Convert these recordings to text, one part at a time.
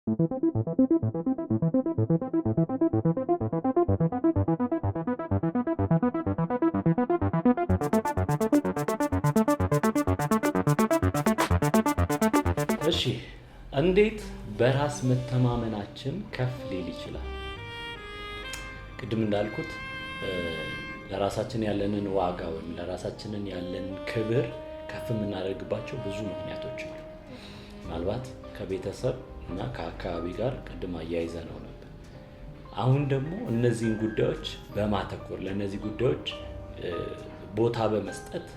እሺ፣ እንዴት በራስ መተማመናችን ከፍ ሊል ይችላል? ቅድም እንዳልኩት ለራሳችን ያለንን ዋጋ ወይም ለራሳችንን ያለንን ክብር ከፍ የምናደርግባቸው ብዙ ምክንያቶች አሉ። ምናልባት ከቤተሰብ እና ከአካባቢ ጋር ቅድም አያይዘነው ነበር። አሁን ደግሞ እነዚህን ጉዳዮች በማተኮር ለእነዚህ ጉዳዮች ቦታ በመስጠት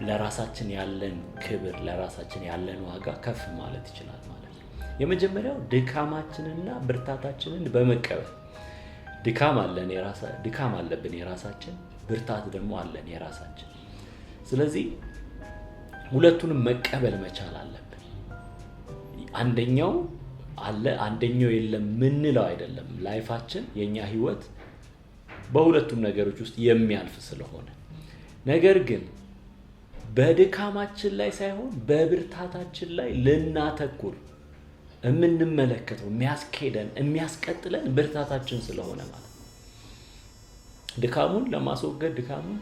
ለራሳችን ያለን ክብር፣ ለራሳችን ያለን ዋጋ ከፍ ማለት ይችላል ማለት ነው። የመጀመሪያው ድካማችንና ብርታታችንን በመቀበል። ድካም አለብን የራሳችን፣ ብርታት ደግሞ አለን የራሳችን። ስለዚህ ሁለቱንም መቀበል መቻል አለብን። አንደኛው አለ አንደኛው የለም ምንለው አይደለም። ላይፋችን የኛ ህይወት በሁለቱም ነገሮች ውስጥ የሚያልፍ ስለሆነ፣ ነገር ግን በድካማችን ላይ ሳይሆን በብርታታችን ላይ ልናተኩር የምንመለከተው የሚያስኬደን የሚያስቀጥለን ብርታታችን ስለሆነ ማለት ነው። ድካሙን ለማስወገድ፣ ድካሙን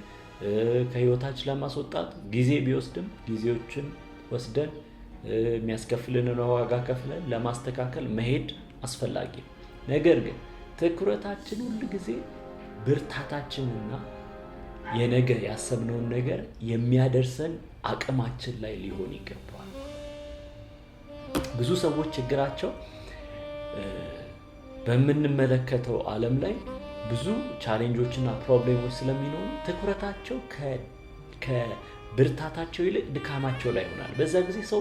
ከህይወታችን ለማስወጣት ጊዜ ቢወስድም ጊዜዎችን ወስደን የሚያስከፍልንን ዋጋ ከፍለን ለማስተካከል መሄድ አስፈላጊ ነው። ነገር ግን ትኩረታችን ሁል ጊዜ ብርታታችንና የነገ ያሰብነውን ነገር የሚያደርሰን አቅማችን ላይ ሊሆን ይገባል። ብዙ ሰዎች ችግራቸው በምንመለከተው ዓለም ላይ ብዙ challenge ኦችና problem ኦች ስለሚኖሩ ትኩረታቸው ከብርታታቸው ይልቅ ድካማቸው ላይ ይሆናል። በዛ ጊዜ ሰው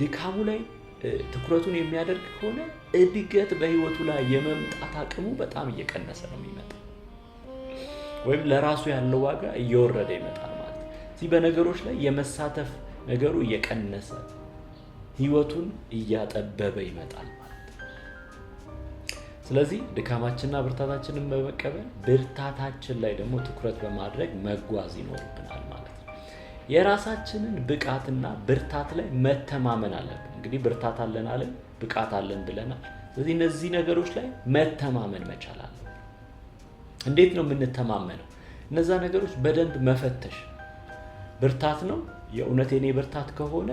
ድካሙ ላይ ትኩረቱን የሚያደርግ ከሆነ እድገት በህይወቱ ላይ የመምጣት አቅሙ በጣም እየቀነሰ ነው የሚመጣው፣ ወይም ለራሱ ያለው ዋጋ እየወረደ ይመጣል ማለት ነው። እዚህ በነገሮች ላይ የመሳተፍ ነገሩ እየቀነሰ ህይወቱን እያጠበበ ይመጣል ማለት ነው። ስለዚህ ድካማችንና ብርታታችንን በመቀበል ብርታታችን ላይ ደግሞ ትኩረት በማድረግ መጓዝ ይኖርብናል ማለት ነው። የራሳችንን ብቃትና ብርታት ላይ መተማመን አለብን። እንግዲህ ብርታት አለን አለን፣ ብቃት አለን ብለናል። ስለዚህ እነዚህ ነገሮች ላይ መተማመን መቻል አለብን። እንዴት ነው የምንተማመነው? እነዛ ነገሮች በደንብ መፈተሽ። ብርታት ነው የእውነት የኔ ብርታት ከሆነ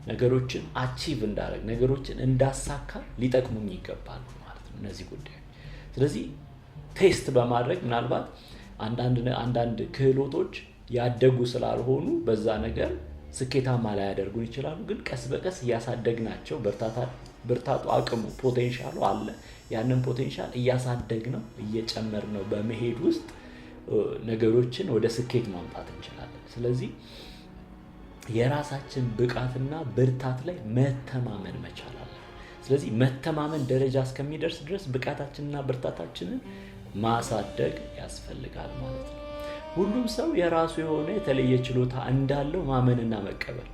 ነገሮችን achieve እንዳደረግ፣ ነገሮችን እንዳሳካ ሊጠቅሙኝ ይገባሉ ማለት ነው እነዚህ ጉዳዮች። ስለዚህ test በማድረግ ምናልባት አንዳንድ ክህሎቶች ያደጉ ስላልሆኑ በዛ ነገር ስኬታማ ላያደርጉን ይችላሉ። ግን ቀስ በቀስ እያሳደግናቸው ብርታቱ፣ አቅሙ፣ potential ኡ አለ። ያንን potential እያሳደግነው እየጨመርነው በመሄድ ውስጥ ነገሮችን ወደ ስኬት ማምጣት እንችላለን። ስለዚህ የራሳችን ብቃትና ብርታት ላይ መተማመን መቻል አለብን። ስለዚህ መተማመን ደረጃ እስከሚደርስ ድረስ ብቃታችንና ብርታታችንን ማሳደግ ያስፈልጋል ማለት ነው። ሁሉም ሰው የራሱ የሆነ የተለየ ችሎታ እንዳለው ማመንና መቀበል።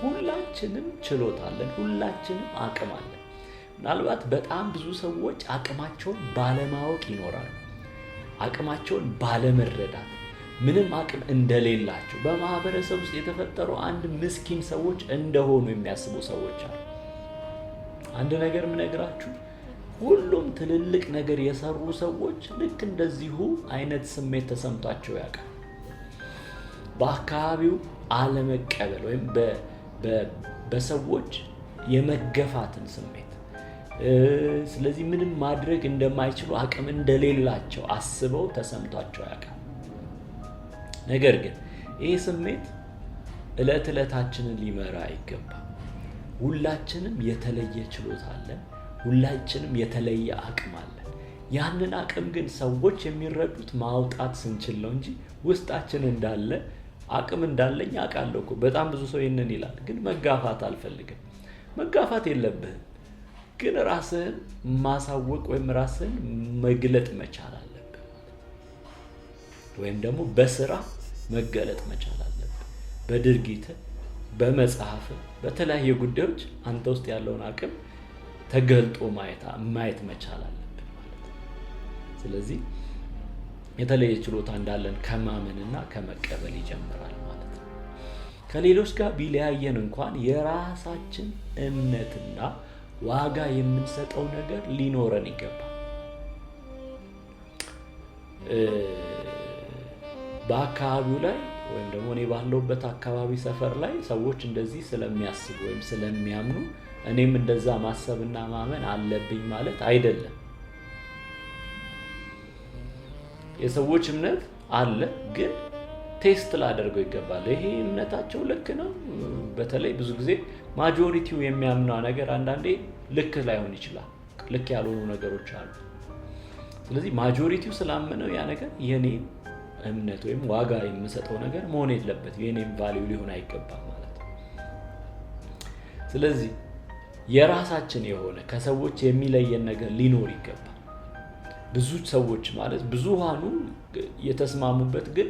ሁላችንም ችሎታ አለን፣ ሁላችንም አቅም አለን። ምናልባት በጣም ብዙ ሰዎች አቅማቸውን ባለማወቅ ይኖራሉ። አቅማቸውን ባለመረዳት፣ ምንም አቅም እንደሌላቸው፣ በማህበረሰብ ውስጥ የተፈጠሩ አንድ ምስኪን ሰዎች እንደሆኑ የሚያስቡ ሰዎች አሉ። አንድ ነገር የምነግራችሁ፣ ሁሉም ትልልቅ ነገር የሰሩ ሰዎች ልክ እንደዚሁ አይነት ስሜት ተሰምቷቸው ያውቃል። በአካባቢው አለመቀበል ወይም በሰዎች የመገፋትን ስሜት፣ ስለዚህ ምንም ማድረግ እንደማይችሉ፣ አቅም እንደሌላቸው አስበው ተሰምቷቸው ያውቃል። ነገር ግን ይህ ስሜት ዕለት ዕለታችንን ሊመራ አይገባም። ሁላችንም የተለየ ችሎታ አለን። ሁላችንም የተለየ አቅም አለን። ያንን አቅም ግን ሰዎች የሚረዱት ማውጣት ስንችል ነው እንጂ ውስጣችን እንዳለ አቅም እንዳለኝ አውቃለሁ እኮ፣ በጣም ብዙ ሰው ይህንን ይላል። ግን መጋፋት አልፈልግም። መጋፋት የለብህም። ግን ራስህን ማሳወቅ ወይም ራስህን መግለጥ መቻል አለብህ። ወይም ደግሞ በስራ መገለጥ መቻል አለብህ። በድርጊት፣ በመጽሐፍ፣ በተለያየ ጉዳዮች አንተ ውስጥ ያለውን አቅም ተገልጦ ማየት መቻል አለብን ማለት ነው። ስለዚህ የተለየ ችሎታ እንዳለን ከማመንና ከመቀበል ይጀምራል ማለት ነው። ከሌሎች ጋር ቢለያየን እንኳን የራሳችን እምነትና ዋጋ የምንሰጠው ነገር ሊኖረን ይገባል። በአካባቢው ላይ ወይም ደግሞ እኔ ባለሁበት አካባቢ ሰፈር ላይ ሰዎች እንደዚህ ስለሚያስቡ ወይም ስለሚያምኑ እኔም እንደዛ ማሰብና ማመን አለብኝ ማለት አይደለም። የሰዎች እምነት አለ፣ ግን test ላደርገው ይገባል። ይሄ እምነታቸው ልክ ነው? በተለይ ብዙ ጊዜ majority ው የሚያምነው ነገር አንዳንዴ ልክ ላይሆን ይችላል። ልክ ያልሆኑ ነገሮች አሉ። ስለዚህ majority ው ስላመነው ያ ነገር የኔ እምነት ወይም ዋጋ የምሰጠው ነገር መሆን የለበትም፣ የኔም value ሊሆን አይገባም ማለት ነው። ስለዚህ የራሳችን የሆነ ከሰዎች የሚለየን ነገር ሊኖር ይገባል። ብዙ ሰዎች ማለት ብዙሃኑ የተስማሙበት ግን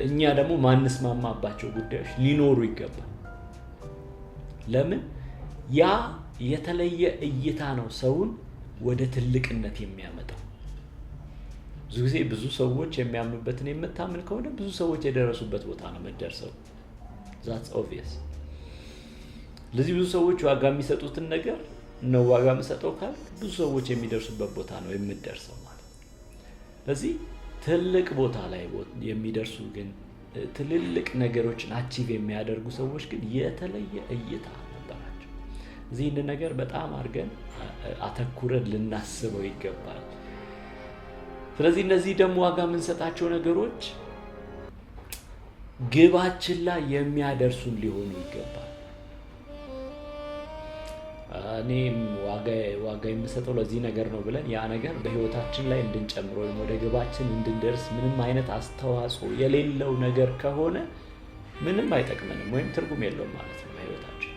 እኛ ደግሞ ማንስማማባቸው ጉዳዮች ሊኖሩ ይገባል። ለምን? ያ የተለየ እይታ ነው ሰውን ወደ ትልቅነት የሚያመጣው። ብዙ ጊዜ ብዙ ሰዎች የሚያምኑበትን የምታምን ከሆነ ብዙ ሰዎች የደረሱበት ቦታ ነው የምትደርሰው። That's obvious። ስለዚህ ብዙ ሰዎች ዋጋ የሚሰጡትን ነገር ነው ዋጋ የምሰጠው ካልክ ብዙ ሰዎች የሚደርሱበት ቦታ ነው የምትደርሰው ማለት ነው። ስለዚህ ትልቅ ቦታ ላይ የሚደርሱ ግን ትልልቅ ነገሮችን achieve የሚያደርጉ ሰዎች ግን የተለየ እይታ ነበራቸው። እዚህ ይህንን ነገር በጣም አድርገን አተኩረን ልናስበው ይገባል። ስለዚህ እነዚህ ደግሞ ዋጋ የምንሰጣቸው ነገሮች ግባችን ላይ የሚያደርሱን ሊሆኑ ይገባል። እኔም ዋጋ የምሰጠው ለዚህ ነገር ነው ብለን ያ ነገር በህይወታችን ላይ እንድንጨምር ወይም ወደ ግባችን እንድንደርስ ምንም አይነት አስተዋጽኦ የሌለው ነገር ከሆነ ምንም አይጠቅመንም ወይም ትርጉም የለውም ማለት ነው በህይወታችን።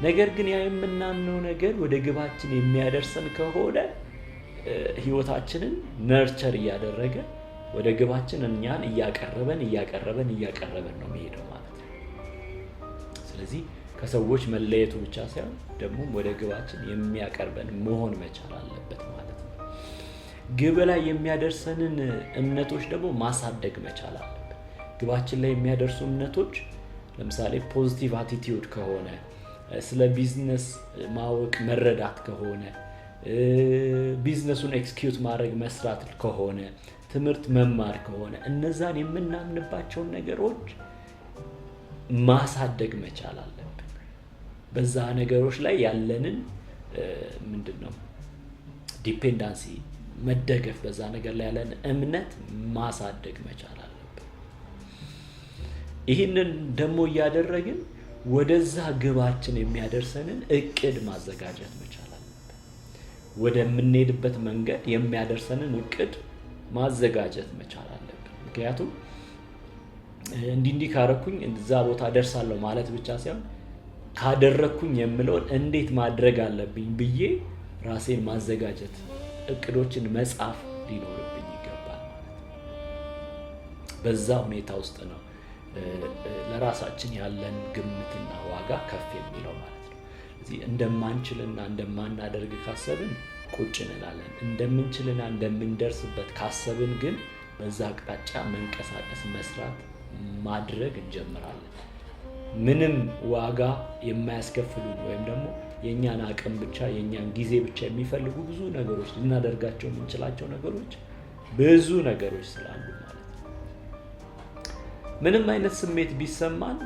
ነገር ግን ያ የምናምነው ነገር ወደ ግባችን የሚያደርሰን ከሆነ ህይወታችንን nurture እያደረገ ወደ ግባችን እኛን እያቀረበን እያቀረበን እያቀረበን ነው የሚሄደው ማለት ነው። ስለዚህ ከሰዎች መለየቱ ብቻ ሳይሆን ደግሞ ወደ ግባችን የሚያቀርበን መሆን መቻል አለበት ማለት ነው። ግብ ላይ የሚያደርሰንን እምነቶች ደግሞ ማሳደግ መቻል አለብን። ግባችን ላይ የሚያደርሱ እምነቶች ለምሳሌ positive attitude ከሆነ፣ ስለ ቢዝነስ ማወቅ መረዳት ከሆነ፣ ቢዝነሱን execute ማድረግ መስራት ከሆነ፣ ትምህርት መማር ከሆነ፣ እነዛን የምናምንባቸውን ነገሮች ማሳደግ መቻል አለብን። በዛ ነገሮች ላይ ያለንን ምንድነው dependency መደገፍ፣ በዛ ነገር ላይ ያለን እምነት ማሳደግ መቻል አለብን። ይህንን ደግሞ እያደረግን ወደዛ ግባችን የሚያደርሰንን እቅድ ማዘጋጀት መቻል አለብን። ወደምንሄድበት መንገድ የሚያደርሰንን እቅድ ማዘጋጀት መቻል አለብን። ምክንያቱም እንዲህ እንዲህ ካረኩኝ እዛ ቦታ ደርሳለሁ ማለት ብቻ ሳይሆን ካደረኩኝ የምለውን እንዴት ማድረግ አለብኝ ብዬ ራሴን ማዘጋጀት፣ እቅዶችን መጻፍ ሊኖርብኝ ይገባል ማለት ነው። በዛ ሁኔታ ውስጥ ነው ለራሳችን ያለን ግምትና ዋጋ ከፍ የሚለው ማለት ነው። ስለዚህ እንደማንችልና እንደማናደርግ ካሰብን ቁጭ እንላለን። እንደምንችልና እንደምንደርስበት ካሰብን ግን በዛ አቅጣጫ መንቀሳቀስ፣ መስራት፣ ማድረግ እንጀምራለን። ምንም ዋጋ የማያስከፍሉን ወይም ደግሞ የኛን አቅም ብቻ የኛን ጊዜ ብቻ የሚፈልጉ ብዙ ነገሮች ልናደርጋቸው የምንችላቸው ነገሮች ብዙ ነገሮች ስላሉ ማለት ነው። ምንም አይነት ስሜት ቢሰማን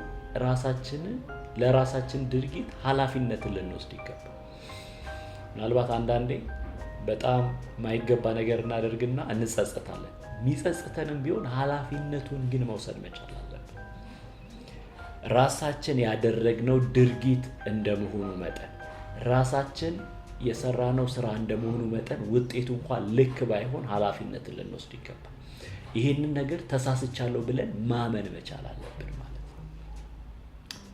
ራሳችንን ለራሳችን ድርጊት ኃላፊነትን ልንወስድ ይገባል። ምናልባት አንዳንዴ በጣም የማይገባ ነገር እናደርግና እንጸጸታለን። የሚጸጽተንም ቢሆን ኃላፊነቱን ግን መውሰድ መቻል አለብን። ራሳችን ያደረግነው ድርጊት እንደመሆኑ መጠን፣ ራሳችን የሰራነው ስራ እንደመሆኑ መጠን ውጤቱ እንኳን ልክ ባይሆን ኃላፊነትን ልንወስድ ይገባል። ይህንን ነገር ተሳስቻለሁ ብለን ማመን መቻል አለብን ማለት ነው።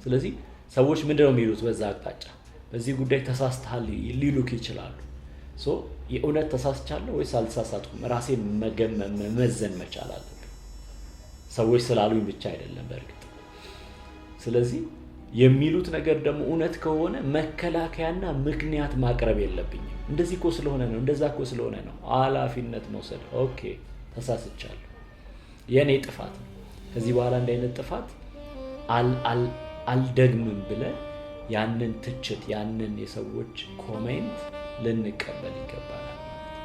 ስለዚህ ሰዎች ምንድነው የሚሉት በዛ አቅጣጫ? በዚህ ጉዳይ ተሳስተሃል ሊሉክ ይችላሉ። የእውነት ተሳስቻለሁ ወይስ አልተሳሳትኩም? ራሴን መመዘን መቻል አለብን። ሰዎች ስላሉኝ ብቻ አይደለም በእርግጥ። ስለዚህ የሚሉት ነገር ደግሞ እውነት ከሆነ መከላከያና ምክንያት ማቅረብ የለብኝም። እንደዚህ እኮ ስለሆነ ነው፣ እንደዛ እኮ ስለሆነ ነው። ኃላፊነት መውሰድ፣ okay ተሳስቻለሁ፣ የኔ ጥፋት ነው፣ ከዚህ በኋላ እንዲህ አይነት ጥፋት አልደግምም ብለህ ያንን ትችት፣ ያንን የሰዎች comment ልንቀበል ይገባናል ማለት ነው።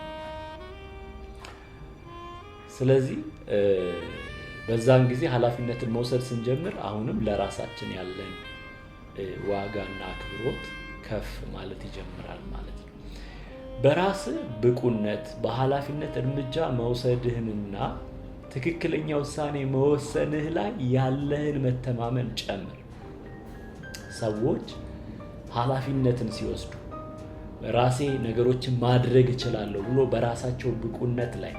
ስለዚህ በዛን ጊዜ ኃላፊነትን መውሰድ ስንጀምር አሁንም ለራሳችን ያለን ዋጋና አክብሮት ከፍ ማለት ይጀምራል ማለት ነው። በራስ ብቁነት በኃላፊነት እርምጃ መውሰድህንና ትክክለኛ ውሳኔ መወሰንህ ላይ ያለህን መተማመን ጨምር። ሰዎች ኃላፊነትን ሲወስዱ ራሴ ነገሮችን ማድረግ እችላለሁ ብሎ በራሳቸው ብቁነት ላይ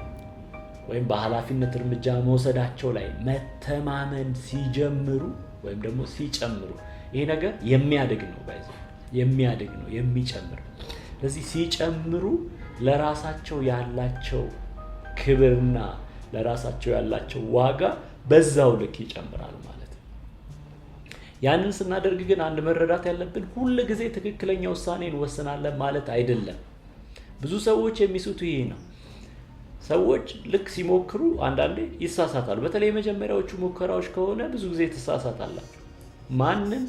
ወይም በኃላፊነት እርምጃ መውሰዳቸው ላይ መተማመን ሲጀምሩ ወይም ደግሞ ሲጨምሩ፣ ይሄ ነገር የሚያድግ ነው፣ by the way የሚያድግ ነው፣ የሚጨምር። ስለዚህ ሲጨምሩ ለራሳቸው ያላቸው ክብርና ለራሳቸው ያላቸው ዋጋ በዛው ልክ ይጨምራል ማለት ነው። ያንን ስናደርግ ግን አንድ መረዳት ያለብን ሁል ጊዜ ትክክለኛ ውሳኔ እንወስናለን ማለት አይደለም። ብዙ ሰዎች የሚስቱ ይሄ ነው። ሰዎች ልክ ሲሞክሩ አንዳንዴ ይሳሳታሉ። በተለይ የመጀመሪያዎቹ ሙከራዎች ከሆነ ብዙ ጊዜ ትሳሳታላችሁ። ማንም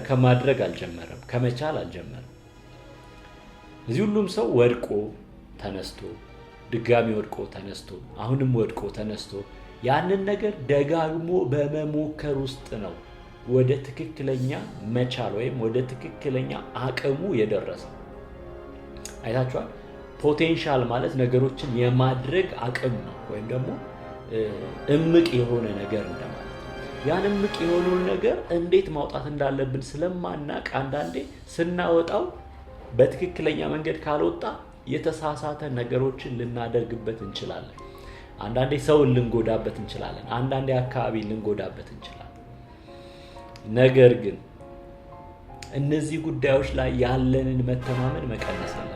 ከማድረግ አልጀመረም፣ ከመቻል አልጀመረም። እዚህ ሁሉም ሰው ወድቆ ተነስቶ፣ ድጋሚ ወድቆ ተነስቶ፣ አሁንም ወድቆ ተነስቶ ያንን ነገር ደጋግሞ በመሞከር ውስጥ ነው ወደ ትክክለኛ መቻል ወይም ወደ ትክክለኛ አቅሙ የደረሰው። አይታችኋል። Potential ማለት ነገሮችን የማድረግ አቅም ነው፣ ወይም ደግሞ እምቅ የሆነ ነገር እንደማለት ነው። ያን እምቅ የሆነውን ነገር እንዴት ማውጣት እንዳለብን ስለማናቅ አንዳንዴ ስናወጣው በትክክለኛ መንገድ ካልወጣ የተሳሳተ ነገሮችን ልናደርግበት እንችላለን። አንዳንዴ ሰውን ልንጎዳበት እንችላለን። አንዳንዴ አካባቢ ልንጎዳበት እንችላለን። ነገር ግን እነዚህ ጉዳዮች ላይ ያለንን መተማመን መቀነስ የለብንም።